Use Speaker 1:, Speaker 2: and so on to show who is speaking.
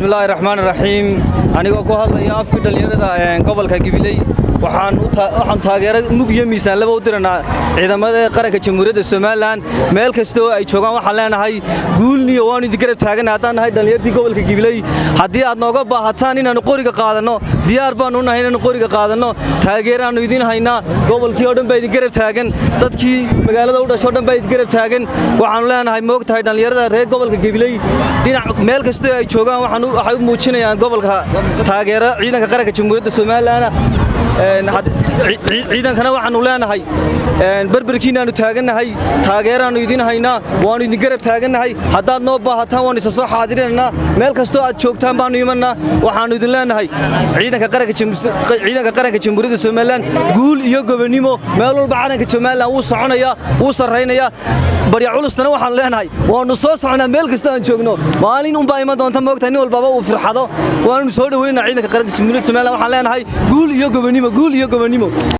Speaker 1: Bismillaahi raxmaani raxiim. Anigoo ku hadlaya afkii dhallinyarada gobolka Gabiley, waxaan taageero mug iyo miisaanlaba u diranaa ciidamada qaranka Jamhuuriyadda Somaliland meel kasta oo ay joogaan. Waxaan leenahay guulniyo waanu idin garab taaganay haddaan nahay dhallinyartii gobolka Gabiley. Haddii aad nooga baahataan inaannu qoriga qaadanno, diyaar baannu u nahay inaannu qoriga qaadanno. Taageeraannu idin haynaa. Gobolkii oo dhan baa idin garab taagan, dadkii magaalada u dhasho dhan baa idin garab taagan. Waxaannu leenahay, moog tahay, dhallinyarada reer gobolka Gabiley dhinac meel kastoo ay joogaan waxay u muujinayaan gobolka taageero ciidanka qaranka Jamhuuriyadda Somaliland. Ciidankana waxaannu leenahay, berberkiinaannu taagannahay, taageeraannu idin haynaa, waannu idin garab taagannahay. Haddaad noo baahataan, waannu isa soo xaadirinanaa. Meel kastoo aad joogtaan baannu imanaa. Waxaannu idin leenahay, ciidanka qaranka Jamhuuriyadda Somaliland, guul iyo gobonnimo. Meel walba calanka Somaliland wuu soconayaa, wuu sarraynayaa. Barya culustana waxaannu leenahay, waannu soo soconaa. Meel kastoo aan joogno, maalin unbaa iman doonta, moogtahay, nin walbaba uu firxado. Waannu soo dhoweynaa ciidanka qaranka Jamhuuriyadda Somaliland. Waxaan leenahay guul iyo gobonnimo, guul iyo gobonnimo.